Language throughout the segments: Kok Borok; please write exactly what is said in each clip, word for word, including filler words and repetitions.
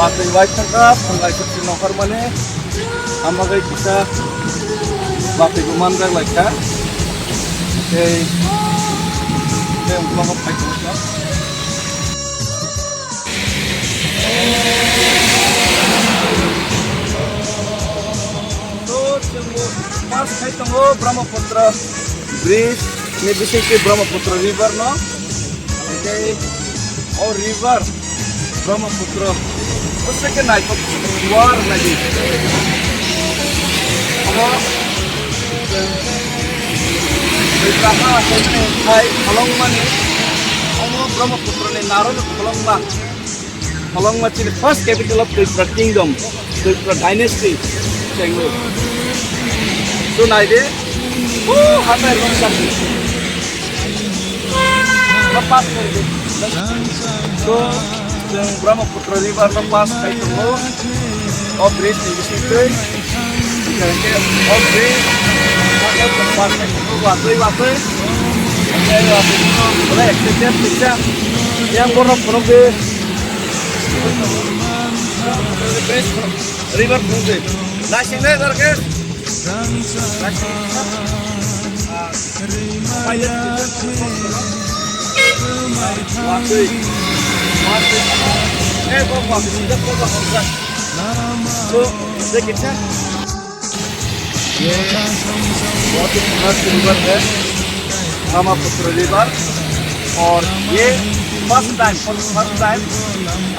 Watwi waithangkha, phunglai kwthwi nongkhormani, hamagwi kisa watwi bo manjak laikha. Tei, tei ungkulago phai tongkha. To, chwngbo pass khai tongo Brahmaputra bridge ni bisingtwi Brahmaputra river no. Tei o river Brahmaputra. O second naithok war nadi. Omo Tripura ha hai kholongmani. Omo Brahmaputra ni naro kholongma. Kholongma chini first capital of Tripura kingdom, Tripura dynasty. Chenglo. So naide. Oh, hatai rong sakni. Pass kori de. So, chwng Brahmaputra river no pass khai tongo. O bridge ni bisingtwi. Hingke o bridge pass khai tongo. Watwi, watwi. Hingke watwi no, bole accident kisa. Yang borok phunuk de. Bridge, river phunuk de. Naising le, Darkesh. ये बहुत ही famous river है, ब्रह्मपुत्र रिवर। और ये first time, first time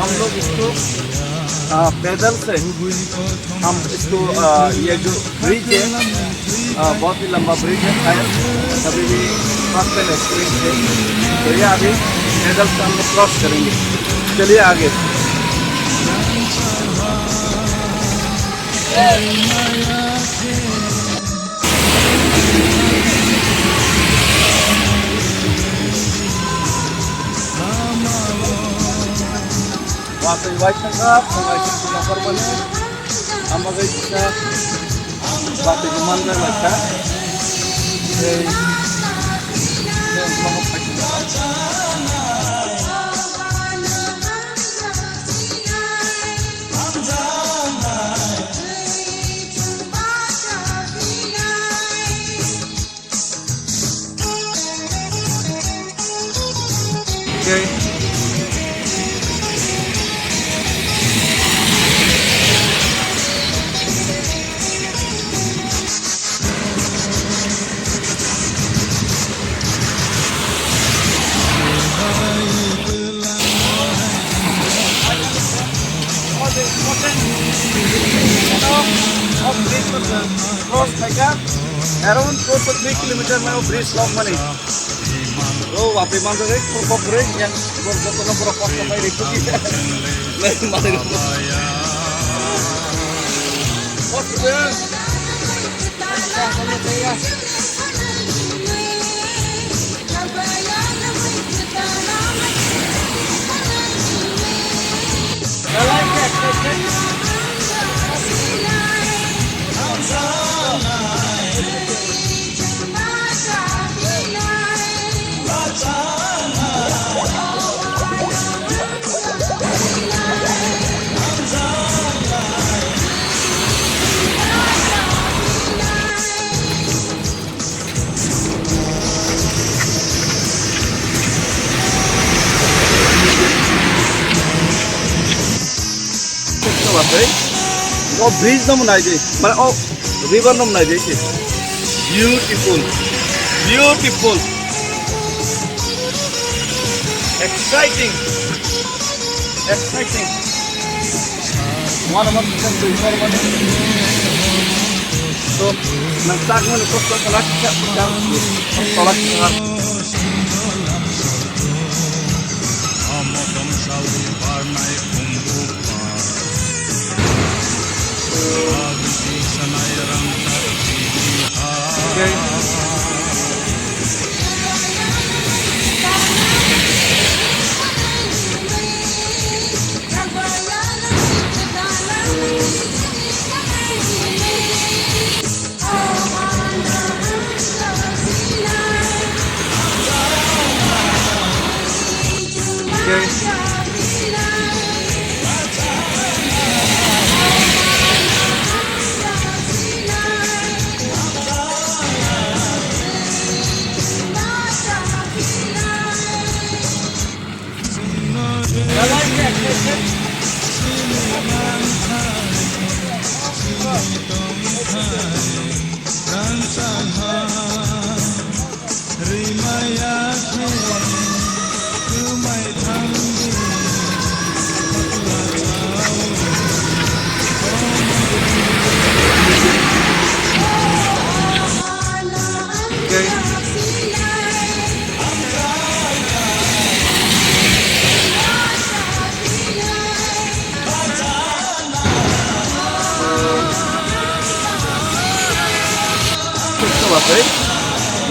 हम लोग इसको, आ, पैदल से हम इसको, आ, ये जो ब्रिज है, आ, बहुत ही लंबा ब्रिज है, शायद कभी भी फर्स्ट टाइम एक्सपीरियंस है। तो ये अभी पैदल से हम लोग क्रॉस करेंगे। चलिए आगे। Watwi waithangkha, phunglai kwthwi nongkhormani, hamagwi kisa watwi bo manjak laikha. Tei, tei ungkulago phai tongkha. Cross khaikha, around four to three kilometer mai o bridge lok mani. O watwi manjak ri, kok kok ri, yang joto no borok kosto pai ri. Nai mani. Kosto ri. O bridge no nai di, mane o river no nai di. Beautiful, beautiful, exciting, exciting. One of the best. So, nang tak mani kosto kala kisa kisa kosto kala kisa. Okay.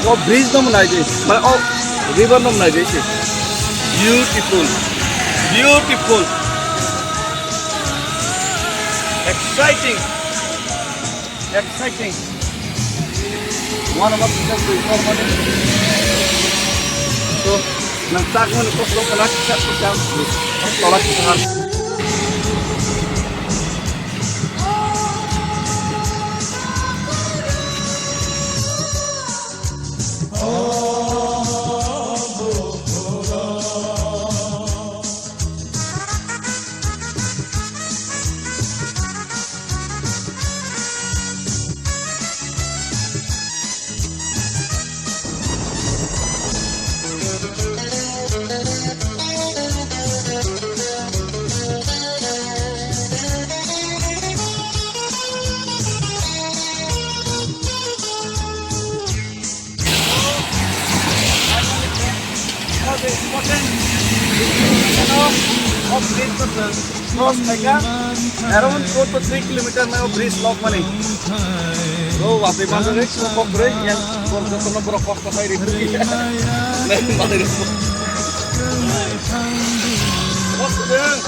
O bridge no nai di, mane o river no nai di se. Beautiful, beautiful, exciting, exciting. One of the biggest requirement. So, nang tak mani kosong kana kisa kisa tola kisa. Cross khaikha, around four to three kilometer mai o bridge lok mani. O watwi manjak kok kok brwi yang borok jotono borok kosto khai ri. Kosto de.